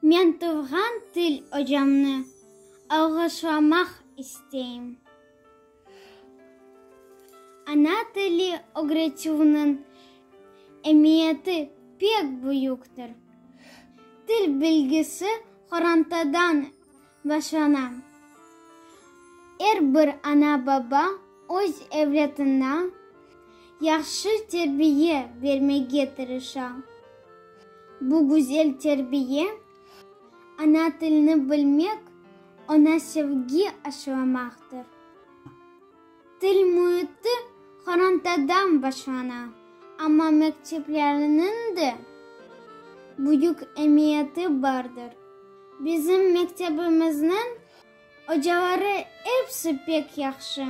Men tuvğan til ocamnı alğışlamaq isteyim. Ana tili ögretüvniñ emiyeti pek büyüktir. Til bilgisi qorantadan başlana. Er bir ana-baba öz evlâtına yahşı terbiye bermege tırışa. Bu güzel terbiye, ana tilini bilmek, oña sevgi aşılamaqtır. Til müiti qorantadan başlana, amma mekteplerniñ de büyük emiyeti bardır. Bizim mektebimizniñ ocaları episi pek yahşı.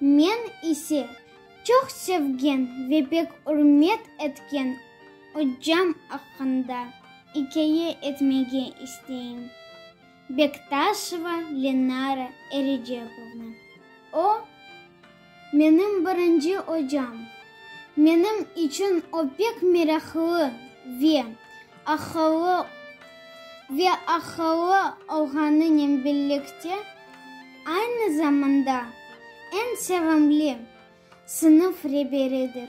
Men ise çoq sevgen ve pek ürmet etken ocam aqqında ikâye etmege isteyim, Bektaşeva Lenara Erecepovna. O, menim birinci ocam. Menim içün o pek meraqlı ve aqıllı ve aqıllı olğanınen birlikte, aynı zamanda eñ sevimli sınıf reberidir.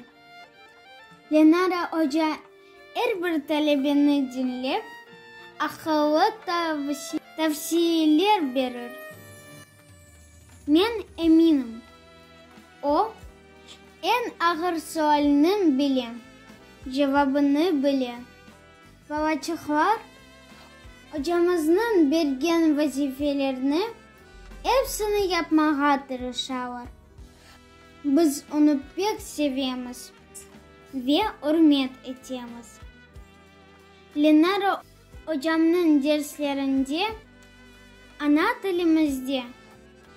Lenara oca er bir talebeni diñlep, aqıllı tavsiyeler berir. Men eminim, o, eñ ağır sualniñ bile cevabını bile. Balaçıqlar ocamıznıñ bergen vazifelerni epsini yapmağa tırışalar. Biz onı pek sevemiz ve ürmet etemiz. Lenara ocamnıñ derslerinde ana tilimizde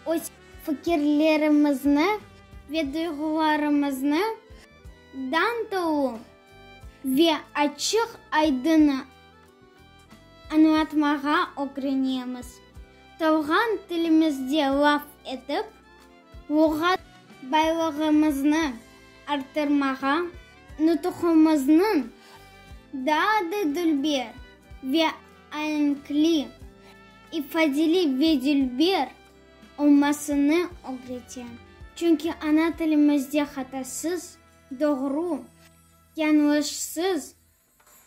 öz fikirlerimizni ve duyğularımıznı dan tolu ve açıq-aydın añlatmağa ögrenemiz. Tuvğan tilimizde laf etip, luğat baylığımıznı arttırmağa, nutuqımıznıñ daa da dülber ve aenkli, ifadeli ve dülber olmasını ögrete. Çünki ana tilimizde hatasız, doğru, yañlışsız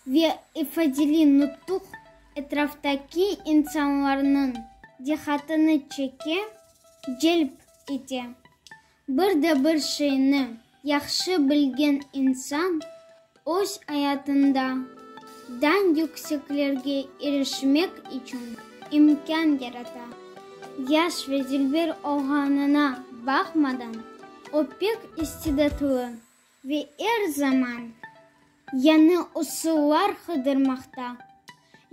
ve ifadeli nutuq etraftaki insanlarnıñ diqqatını çeke, celp ete. Bir de bir şeyni yahşı bilgen insan öz ayatında dan yükseklerge irişmek içün imkân yarata. Yaş ve dilber olğanına baqmadan, o pek istidatlı ve er zaman yañı usullar qıdırmaqta.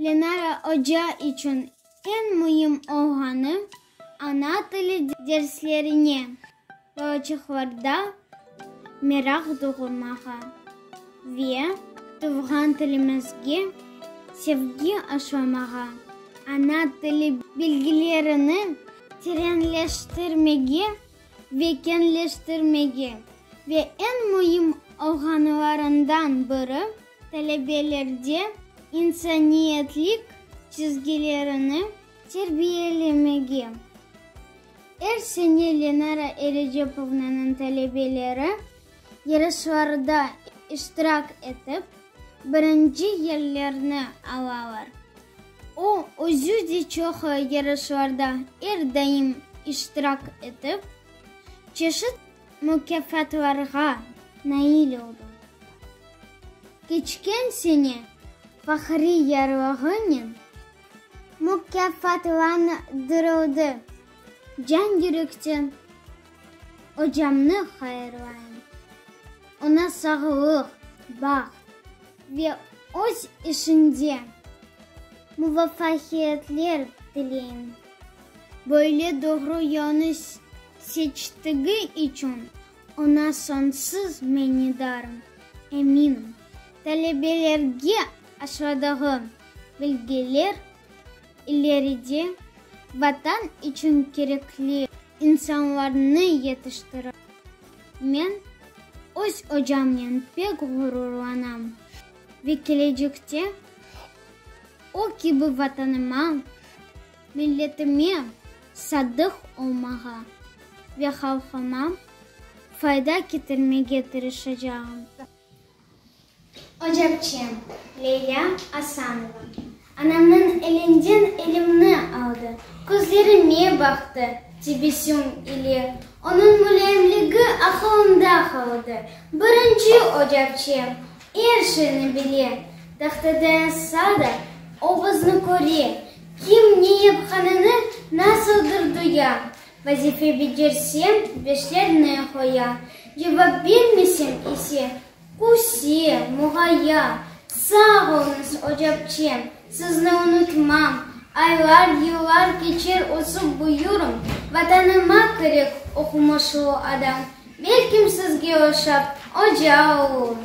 Lenara oca içün eñ müim olğanı, ana tili derslerine balaçıqlarda meraq doğurmağa ve tuvğan tilimizge sevgi aşlamağa, ana tili bilgilerini terenleştirmege ve keñleştirmege ve eñ müim olğanlarından biri, talebelerde insaniyetlik çizgilerini terbiyelemege. Er sene Lenara Erecepovnanıñ talebeleri yarışlarda iştirak etip, birinci yerlerni alalar. O, özü de çoq yarışlarda er daim iştirak etip, çeşit mukâfatlarğa nail oldı. Keçken sene fahriy yarlığınen mukâfatlandırıldı. Can yürekten ocamnı hayırlayım. Oña sağlıq, baht ve öz işinde muvafaqiyetler tileyim. Böyle doğru yolnı seçtigi içün oña soñsuz minnetdarım. Eminim, talebelerge aşladığı bilgiler ileride Vatan içün kerekli insanlarnı yetiştirir. Men öz ocamnen pek ğururlanam ve kelecekte. O kibi Vatanıma, milletime sadıq olmağa ve halqıma fayda ketirmege tırışacağım. Ocapçem, Leylâ Asanova, anamnıñ elinden elimni aldı, közlerime baqtı tebessüm ile, onıñ mulâyimligi aqılımda qaldı. Birinci ocapçem, er şeyni bile, tahtada yazsa da, o bizni köre, kim ne yapqanını nasıldır duya, Vazife becersem, beşlerni qoya, cevap bermesem ise, küse, muğaya. Sağ oluñız, ocapçem, sizni unutmam, aylar, yıllar keçer, ösip büyürüm, Vatanıma kerek oqumışlı adam, belkim sizge oşap oca olurım.